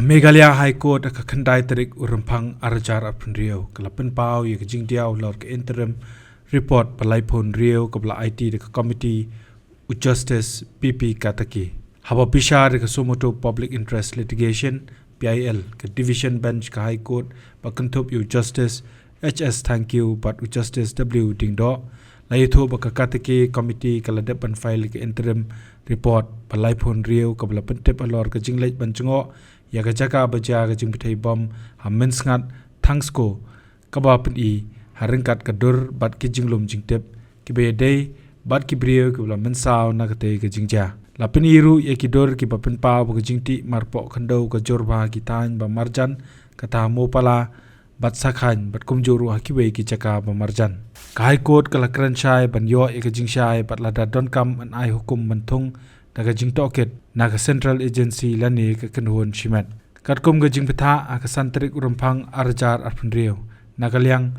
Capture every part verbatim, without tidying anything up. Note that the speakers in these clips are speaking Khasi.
Meghalaya High Court ha ka khyndai tarik u Rymphang ar hajar arphew hynriew ka la pynpaw ïa ka jingdiaw halor ka interim report ba laiphew hynriew kaba la aiti da ka komiti u Justice P P Kataki. Haba bishar ïa ka suo motu Public Interest Litigation, P I L, ka Division Bench ka High Court ba kynthup ïa u Justice H S Thangkhiew bad u Justice W Diengdoh, la ïathuh ba ka Kataki Committee ka la dep ban file ïa ka interim report ba laiphew hynriew kaba la pyntip halor ka jingleit ban jngoh ïa ka jaka ba jia ka jingbthei bom ha Mynsngat, Thangsko, kaba pyni ha ryngkat ka dur bad ki jinglum jingtip kiba ïadei bad ki briew kiba la mynsaw na katei ka jingjia. La pyni ruh ïa ki dur kiba pynpaw ba ka jingtih marpoh khyndew ka jur bha ha ki thaiñ ba marjan, kata ha Mopala bad Sakhain bad kumjuh ruh ha kiwei ki jaka ba marjan. Ka High Court ka la kren shai ban ïoh ïa ka jingshai bad lada donkam yn ai hukum ban thung da ka jingtohkit na ka Central Agency lane ka kynhun shimet. Katkum ka jingbthah, ha ka san tarik u Rymphang ar hajar arphew hynriew, na ka liang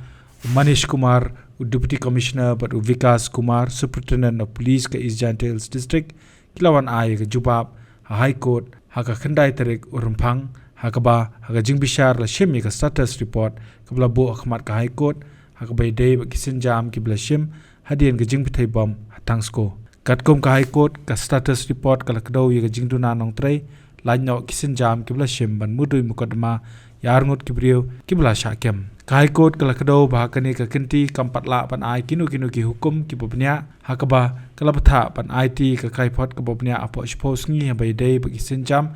u Manish Kumar, u Deputy Commissioner, bad u Vikas Kumar, Superintendent of Police ka East Jaintia Hills District, ki la wan ai ïa ka jubab ha High Court ha ka khyndai tarik u Rymphang, ha kaba ha ka jingbishar la shim ïa ka status report kaba la buh ha khmat ka High Court, ha kaba ïadei bad ki sienjam kiba la shim hadien ka jingbthei bom ha Thangsko. Katkum ka High Court, ka status report ka la kdew ïa ka jingduna nongtrei, lait noh ki sienjam kiba la shim ban mudui mukotduma ïa arngut ki briew kiba la shah kem. Ka High Court ka la kdew ba ha kane ka kynti kam pat lah ban ai kino kino ki hukum kiba bniah, ha kaba ka la bthah ban aiti ïa ka kaiphod kaba bniah hapoh shiphew sngi haba ïadei bad ki sienjam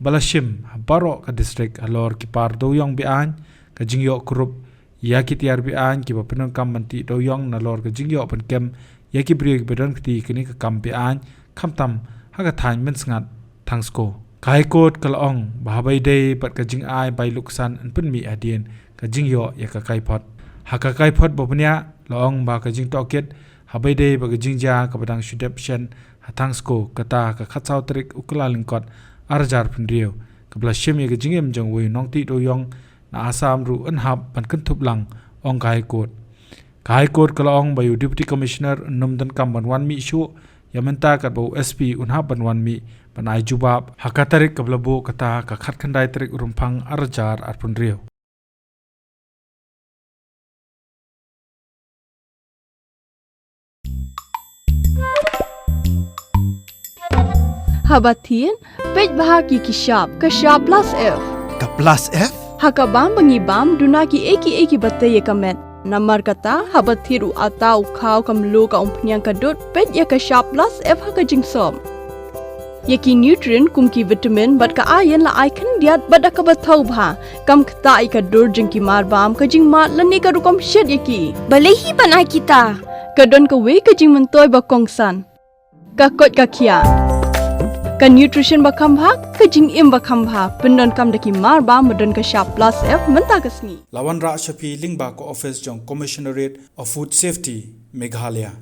ba la shim ha baroh ka district halor ki par dewïong be-aiñ, ka jingïoh kurup ïa ki tiar be-aiñ kiba pyndonkam ban tih dewïong nalor ka jingïoh ban kem ïa ki briew kiba don kti ïa kane ka kam be-aiñ, khamtam ha ka thaiñ Mynsngat, Thangsko. Ka High Court ka la ong ba haba ïadei bad ka jingai bai luksan yn pynmih hadien ka jingïoh ïa ka kaiphod. Ha ka kaiphod ba bniah la ong ba ka jingtohkit haba ïadei bad ka jingjia kaba dang shu dep shen ha Thangsko, kata ha ka khatsaw tarik u Kyllalyngkot ar hajar arphew hynriew, kaba la shim ïa ka jingim jong uwei u nongtih dewïong na Assam ruh yn hap ban kynthup lang, ong ka High Court. Ka High Court ka la ong ba ïa u Deputy Commissioner un ym donkam ban wan mih shuh ïa mynta katba u S P un hap ban wan mih ban ai jubab ha ka tarik kaba la buh, kata ha ka khatkhyndai tarik u Rymphang ar hajar arphew hynriew. Haba thied, peit bha ïa ki shap, ka shap plus F. Ka plus F? Ha ka bam ba ngi bam, duna kiei kiei kiba tei ïa ka met. Namar kata, haba thied u atta, u khaw, ka mluh, ka umphniang, ka dud, peit ïa ka shap plus F ha ka jingsop. Ïa ki nutrient kum ki vitamin bad ka iron la ai khyndiat bad da kaba thaw bha. Kam ktah ïa ka dur jong ki marbam, ka jingmad lane ka rukom shet ïa ki. Balei hi ban ai kita? Ka don kawei ka jingmyntoi ba kongsan. Ka koit ka khiah. Ka nutrition ba kham bha, ka jingim ba kham bha. Pyndonkam da ki marbam ba don ka shap plus F mynta ka sngi. La wanrah sha phi lyngba ka office jong Commissionerate of Food Safety, Meghalaya.